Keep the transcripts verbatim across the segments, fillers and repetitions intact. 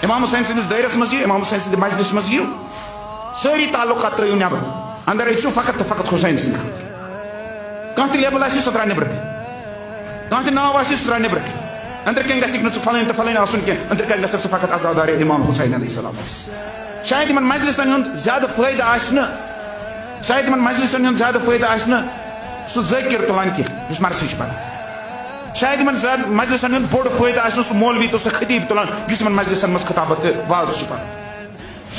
امام حسین سٕنٛدِس دٲیرس منٛز یِیِو، امام حسین سٕنٛدِ مجلسہِ منٛز یِیِو، سٲری تعلقات ترٲیِو نٮ۪بر، اندر أژِو فقط تہٕ فقط حسین سٕنٛدِ خٲطرٕ۔ کانٛہہ تہِ لیبل آسہِ، سۄ ترٛاو نٮ۪برٕ کَنہِ۔ کانٛہہ تہِ ناو آسہِ، سُہ ترٛاو نٮ۪برٕ کَنہِ۔ أنٛدرٕ کَنہِ گژھِ نہٕ ژٕ فلٲنۍ تہٕ فلٲنۍ آسُن کینٛہہ، أنٛدرٕ کَنہِ گژھکھ ژٕ فقط عزادارِ امام حسین علیہ السلام آسُن۔ شاید یِمن مجلسن ہُنٛد زیادٕ فٲیدٕ آسہِ نہٕ، شاید یِمن مجلسن ہُنٛد زیادٕ فٲیدٕ آسہِ نہٕ سُہ ذٲکِر تُلان کینٛہہ یُس مرثی چھُ پران۔ شاید یِمن زیادٕ مجلسن ہُنٛد بوٚڑ فٲیدٕ آسہِ نہٕ سُہ مولوی تہٕ سُہ خطیب تُلان یُس یِمن مجلسن منٛز خطابت تہٕ وعظ چھُ پران۔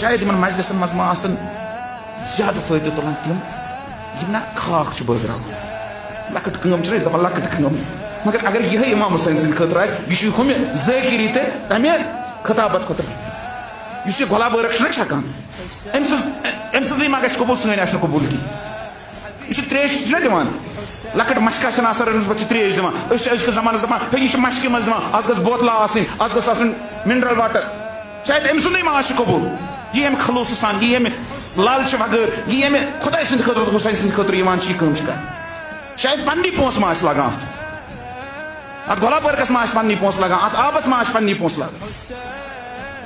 شاید یِمن مجلسن منٛز ما آسن زیادٕ فٲیدٕ تُلان تِم، یِم نا خاک چھِ بٲگراوان۔ لۄکٕٹ کٲم چھِنہ أسۍ دَپان، لۄکٕٹ کٲم۔ مگر اگر یِہوٚے امام حسین سٕنٛدِ خٲطرٕ آسہِ، یہِ چھُ ہُمہِ ذٲکِری تہٕ تَمہِ خطابت کھۄتہٕ۔ یُس یہِ گۄلاب بٲرَک چھُنہ چھَکان، أمۍ سٕنٛز، أمۍ سٕنٛزٕے ما گژھِ قبوٗل، سٲنۍ آسہِ نہٕ قبوٗل کِہیٖنۍ۔ یُس یہِ ترٛیش چھُنہ دِوان، لۄکٕٹ مَشکا چھِنہٕ آسان رٔٹمٕژ، پَتہٕ چھِ ترٛیش دِوان۔ أسۍ چھِ أزکِس زمانَس دَپان، ہے، یہِ چھِ مَشکہِ منٛز دِوان، اَتھ گٔژھ بوتلہ آسٕنۍ، اَتھ گٔژھ آسٕنۍ mineral water۔ شاید أمۍ سُنٛدٕے ما آسہِ قبوٗل۔ یہِ ییٚمہِ خلوٗصہٕ سان، یہِ ییٚمہِ لالچہِ وغٲر، یہِ ییٚمہِ خۄداے سٕنٛدِ خٲطرٕ تہٕ حسین سٕنٛدِ خٲطرٕ یِوان چھِ، یہِ کٲم چھِ کران۔ شاید پننی پونٛسہٕ ما آسہِ لگان اَتھ۔ اَتھ گۄلاب بٲرکَس ما آسہِ پننی پونٛسہٕ لگان، اَتھ آبَس ما آسہِ پننی پونٛسہٕ لگان۔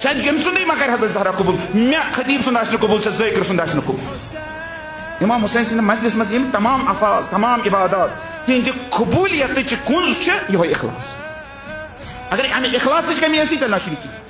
شاید ییٚمہِ سُنٛدٕے ما کرِ حضرت زہرا قبوٗل، مےٚ خطیب سُنٛد آسہِ نہٕ قبوٗل، ژےٚ ذٲکِر سُنٛد آسہِ نہٕ قبوٗل۔ امام حسین سٕنٛدِ مجلس منٛز یِم تمام افعال، تمام عبادات، تِہنٛدِ قبوٗلیتٕچ کُنٛز چھِ یِہوٚے اخلاص۔ اگر اَمہِ اخلاصٕچ کمی ٲسی، تیٚلہِ نہ چھُنہٕ کِہیٖنۍ۔